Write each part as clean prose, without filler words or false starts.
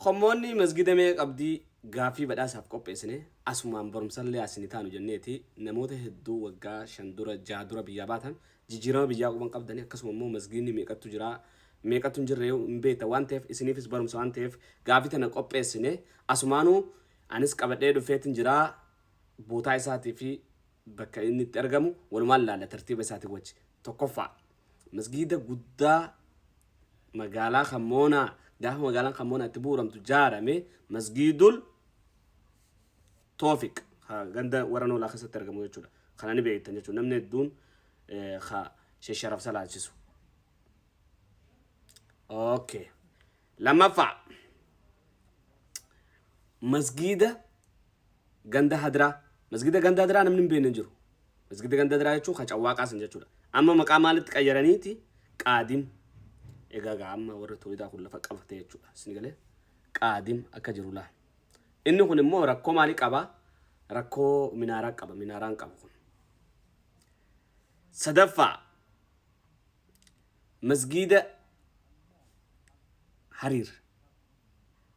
Hommoonni masgida meeqa qabdii gaaffii badhaasaaf qopheessine asumaan barumsallee asini taanu jenneeti. Namoota hedduu waggaa 5 dura, 6 dura biyyaa baatan jijjiirama biyyaa quban qabdani, akkasuma immoo masgiidni meeqattu jira, meeqattu hin jirre hin beektan waan ta'eef, isiniifis barumsa waan ta'eef gaaffii tana qopheessine. Asumaanuu anis qabadhee dhufeetin jira. Bootaa isaatii fi bakka inni itti argamu walumaan laalla tartiiba isaatiin wajji. Tokkoffaa, masgiida guddaa magaalaa Kammoonaa gaafa magaalaan Kammoonaa itti bu'uuramtu jaarame, Masgiidul Toofiq ganda warra Noolaa keessatti argamu jechuudha. Kana ni beektan jechuudha. Namni hedduun ka Sheekh Sharaf salaachisu. Okay. Lammaffaa, masgiida ganda Hadiraa. Masgiida ganda Hadiraa namni hin beekne hin jiru. Masgiida ganda Hadiraa jechuun ka Cawwaaqaa san jechuudha. Amma maqaa maalitti qayyaraniiti? Qaadim. Egaa gaa amma warri tooyidaa kun lafa qabate jechuudha. Isin galee Qaadim akka jiru laa. Inni kun immoo rakkoo maalii qaba? Rakkoo minaaraa qaba. Minaaraan qabu kun. Sadaffaa, masgiida Hariir.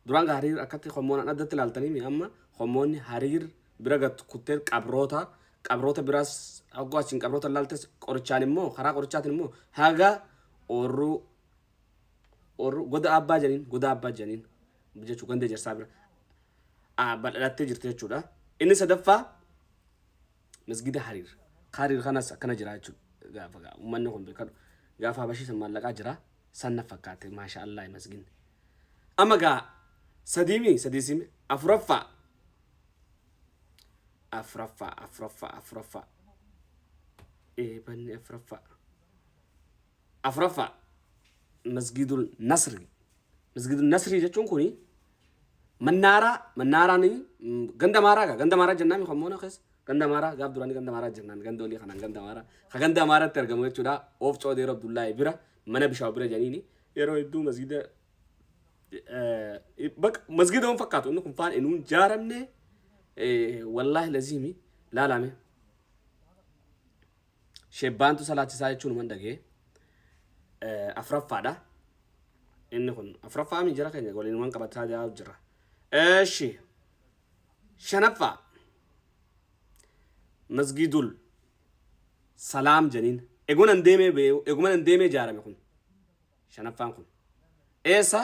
Duraan gaa Hariir akkatti hommoonaan addatti ilaaltanii mi, amma hommoonni Hariir bira gad kuttee qabroota biraas hogguu achiin qabroota ilaaltes, qorichaan immoo karaa qorichaatiin immoo haga oorruu goda abbaa janiin, goda abbaa janiin jechuu, ganda Ejersaa bira bal'alattee jirti jechuudha. Inni sadaffaa masgida Hariir. Hariir kanas akkana jira jechuudha. Gaafa uummanni kun beekadhu. Gaafa Habashii san maallaqaa jira. San na fakkaate, maasha Allah, masgidni. Amma gaa sadiimi sadii simi afuraffaa, afuraffaa, afuraffaa, afuraffaa, eebanni afuraffaa, afuraffaa Masgidul Nasri. Masgidul Nasri jechuun kuni mannaaraa, mannaaraan ganda Amaaraa gaa ganda Amaaraa jennaan kan moona keessa ganda Amaaraa gaaf duraanii ganda Amaaraa jennaan, ganda olii kanaan ganda Amaaraa ka ganda Amaaraatti argamu jechuudha. Oofcoo Deeroo Abdullaahi bira, mana Bishaaw bira janiini. Yeroo hedduu masgida bakka masgida waan fakkaatu inni kun faan inuun jaaramne, wallaahi laziimi laalame sheebbaantu salaachisaa jechuun man dhagee. Afuraffaadha inni kun, afuraffaa mi jira keenya waliin waan qabataa jira. Eeshi, shanaffaa, Masgidul Salaam janiin. Eguman deemee, eguman deemee ijaarame kun. Shanaffaan kun eessa?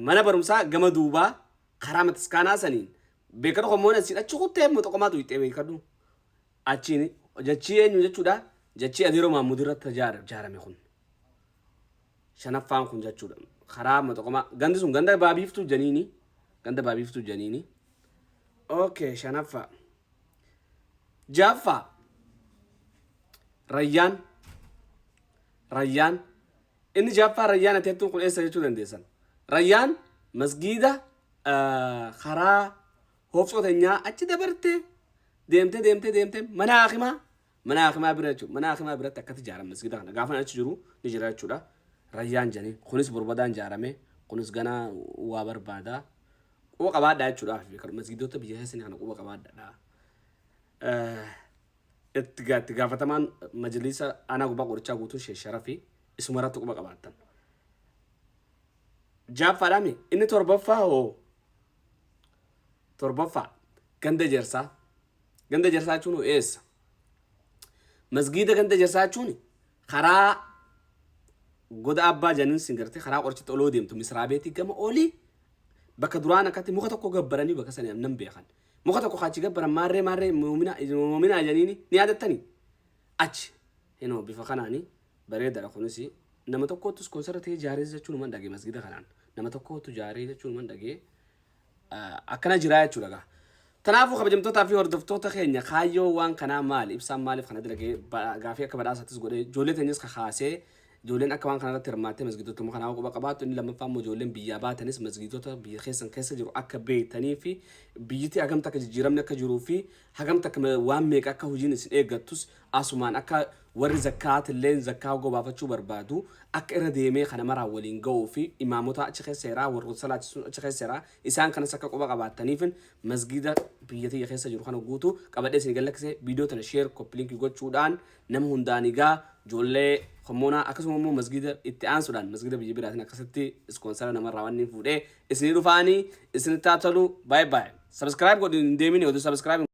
Mana barumsaa gama duubaa karaa matiskaanaa saniin beekadhu. Hommoon asiin achi kuttee moxoqomaa tuyxee beekadhu. Achiin jachii eenyu jechuudha? Jachii Adeeroo Maammud irratti ijaarame kun. Shanaffaan kun jechuudha. Karaa moxoqomaa gandi sun ganda Baabiiftuu janiini. Ganda Baabiiftuu janiini. Okay, shanaffaa. Jaaffaa, Rayyaan. Rayyaan. Inni jaaffaa Rayyaan ateettuun kun eessa jechuu dandeessan. Rayyaan masgiida karaa hofcoo teenyaa achi dabartee deemtee deemtee deemtee mana hakimaa bira jechuudha. Mana hakimaa biratti akkatti ijaarame masgiida kana. Gaafa achi jiru ni jira jechuudha. Rayyaan janii kunis borbadaan ijaarame, kunis ganaa waa barbaada. Quba qabaadhaa jechuudha. Masgiidota biyya keessanii kana quba qabaadhaa. Itti gaafatamaan majlisa aanaa Gubbaa Qorichaa guutuun Sheekh Sharafii isuma irratti quba qabaattan. Jaaffaadhaami. Inni torbaffaa hoo? Torbaffaa, ganda Ejersaa. Ganda Ejersaa jechuun hoo eessa? Masgiida ganda Ejersaa jechuun karaa goda abbaa janiin sin gartee karaa qorichatti oloo deemtu misraa beetii gama olii bakka duraan akkatti muka tokko gabbaranii bakka sanii nan beekan. Muka tokko kaachi gabbaran, maarree maarree moominaa janiini ni yaadattanii? Achi hinoo bifa kanaani bareedaadha. Kunis nama tokkootu iskoonsara ta'ee ijaaree jechuun man dhagee, masgida kanaan nama tokkootu ijaaree jechuun man dhagee, akkana jira jechuudha gaa. Kanaafuu kabajamtootaa fi hordoftoota keenya, kaayyoo waan kanaa maali? Ibsaan maaliif kana dalagee gaafii akka badhaasattis godhee ijoollee teenyas kakaasee, ijoolleen akka waan kanarratti hirmaattee masgiidota kanaa quba qabaattu. Inni lammaffaa immoo ijoolleen biyyaa baatanis masgiidota biyya keessan keessa jiru akka beektanii fi biyyittii hagamta akka jijjiiramni akka jiruu fi hagamta akka waan meeqa akka hojiin isin eeggattus, asumaan akka warri zakkaatillee zakkaa gobaafachuu barbaadu akka irra deemee kana maraa waliin ga'uu fi imaamota achi keessa jiraa, warroota salaachisuun achi keessa jiraa, isaan kanas akka quba qabaattaniifin masgiida biyya tiyya keessa jiru kana guutuu qabadhee isin gallakkise. Viidiyoo tana share, copy link gochuudhaan nama hundaan egaa ijoollee Kommoonaa akkasuma immoo masgiida itti aansuudhaan masgiida biyya biraatiin akkasitti sponsor namarraa waan inni fuudhee isinii dhufaanii isinitti haa tolu. Baay'ee baay'ee. Subscribe godhi, hin deemini oduu subscribe.